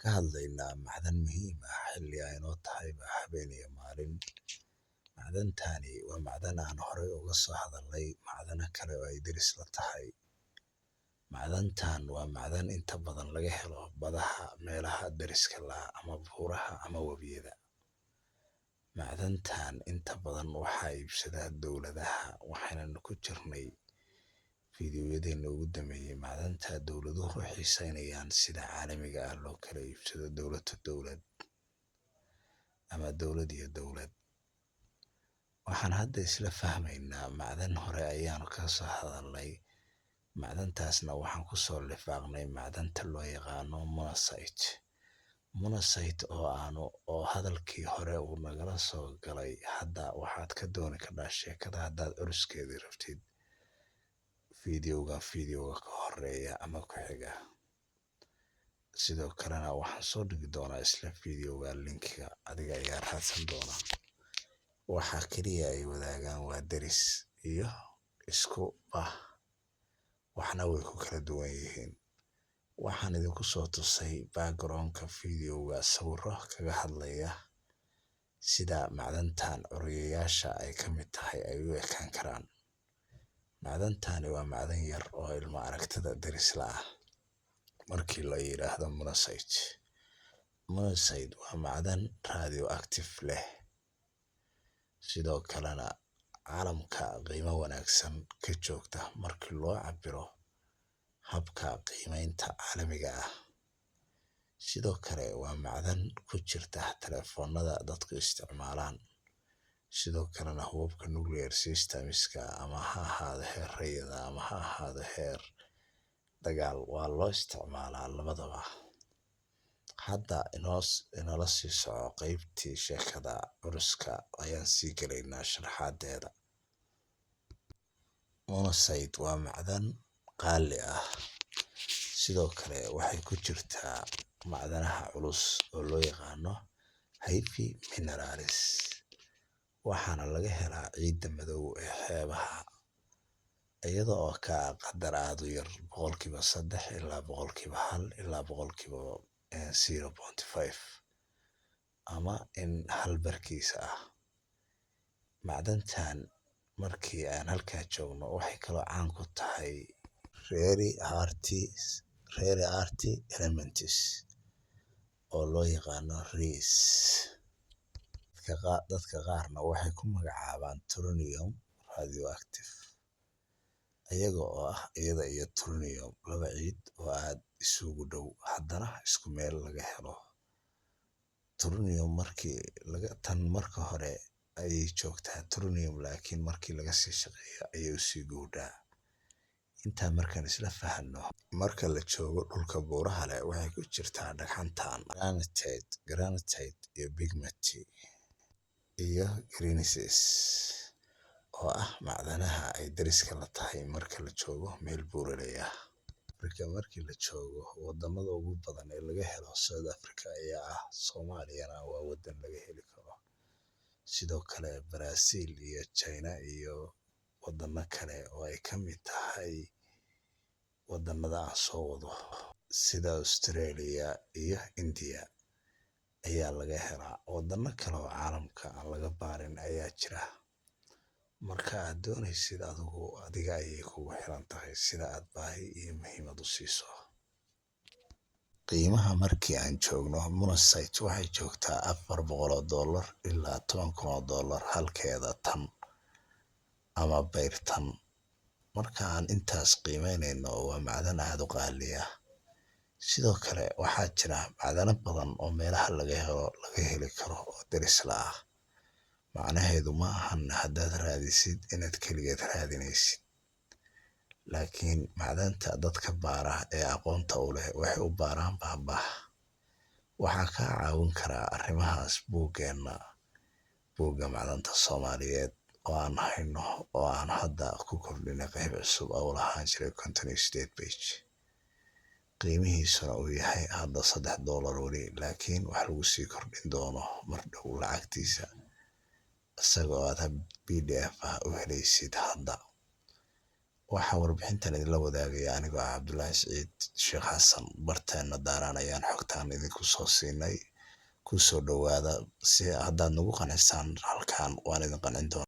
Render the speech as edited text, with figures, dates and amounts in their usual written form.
Ka hadlaynaa macdan muhiim ah xilli ay noo tahayba habeen iyo maalin. Macdantani waa macdan aan horey uga soo hadalnay macdano kale oo ay deris la tahay. Macdantan waa macdan inta badan laga helo badaha, meelaha deriska la ama buuraha ama webiyada. Macdantan inta badan waxaa iibsada dowladaha, waxaanan ku jirnay fiidiyoyadeena ugu dambeeyey macdanta dowladuhu u xiiseynayaan sida caalamiga ah loo kala iibsado dowlad to dowlad ama dowlad iyo dowlad. Waxaan hadda isla fahmaynaa macdan hore ayaanu ka soo hadalnay. Macdantaasna waxaan ku soo lifaaqnay macdanta loo yaqaano monazite. Monazite oo aanu oo hadalkii hore uu nagala soo galay, hadda waxaad ka dooni kardhaa sheekada haddaad curuskeedii rabtid fiidiyowga ka horeeya ama ku xiga. Sidoo kalena waxaan soo dhigi doonaa isla fiidiyowga linkiga, adiga ayaa raadsan doona. Waxaa keliya ay wadaagaan waa deris iyo isku bah, waxna way ku kala duwan yihiin. Waxaan idinku soo tusay backgroundka fiidiyowga sawirro kaga hadlaya sida macdantan curiyayaasha ay ka mid tahay ay u ekaan karaan. Macdantani waa macdan yar oo ilmo aragtida deris la ah markii la yiraahdo monazite. Monazite waa macdan radioactive leh, sidoo kalena caalamka qiimo wanaagsan ka joogta markii loo cabiro habka qiimeynta caalamiga ah. Sidoo kale waa macdan ku jirta telefoonada dadku isticmaalaan, sidoo kalena hubabka nuclear systemska, ama ha ahaado heer rayida ama ha ahaado heer dagaal, waa loo isticmaalaa labadaba. Hadda inoola sii soco qaybtii sheekada curuska ayaan sii gelaynaa sharaxaadeeda. Monazite waa macdan qaali ah, sidoo kale waxay ku jirtaa macdanaha culus oo loo yaqaano heavy minerals, waxaana laga helaa ciidda madow ee xeebaha, iyada oo ka qadar aad u yar 3% ilaa 1% ilaa 0.5% ama in hal barkiisa ah. Macdantan markii aan halkaa joogno waxay kaloo caan ku tahay rare earth elements oo loo yaqaano REEs. Dadka qaarna waxay ku magacaabaan trinium radioactive, iyaga oo ah iyada iyo trinium laba ciid oo aad isugu dhow, haddana isku meel laga helo. Trinium markii laga tan marka hore ayay joogtaa trinium, laakiin markii laga sii shaqeeyo ayay usii guudhaa. Intaa markaan isla fahanno, marka la joogo dhulka buuraha leh waxay ku jirtaa dhagxantan granite iyo pegmatite iyo greenishes oo ah macdanaha ay deriska la tahay marka la joogo meel buuraley ah. Afrika markii la joogo, wadamada ugu badan ee laga helo South Africa ayaa ah, Soomaaliyana waa wadan laga heli karo. Sidoo kale Brazil iyo China iyo wadamo kale oo ay ka mid tahay wadamada aan soo wado sida Australia iyo India ayaa laga helaa. Wadamo kale oo caalamka aan laga baarin ayaa jira. Marka aad doonaysid adigu, adiga ayay kugu xiran tahay sida aad baahi iyo muhiimad u siiso. Qiimaha markii aan joogno, monazite waxay joogtaa $400 ilaa $10,000 halkeeda tan ama bayrtan. Marka aan intaas qiimeynayno, waa macdan aad u qaali ah. Sidoo kale waxaa jira macdano badan oo meelaha laga helo laga heli karo oo deris la ah. Macnaheedu ma ahan haddaad raadisid inaad keligeed raadinaysid, laakiin macdanta dadka baara ee aqoonta u leh waxay u baaraan bahbah. Waxaa kaa caawin karaa arrimahaas buuggeenna, buugga macdanta Soomaaliyeed oo aan hayno oo aan hadda ku kordhinay qayb cusub oo lahaan jiray 58 page, qiimihiisuna uu yahay hadda $3 weli, laakiin wax lagu sii kordhin doono mar dhow lacagtiisa, isagoo aad hab PDF ah u helaysid hadda. Waxaa warbixintan idinla wadaagaya anigoo ah Cabdulaahi Siciid Sheekh Xasan. Barteena Daaraan ayaan xogtaan idinku soo siinay. Ku soo dhowaada si haddaad nagu qancisaan halkan waan idin qancin doonaa.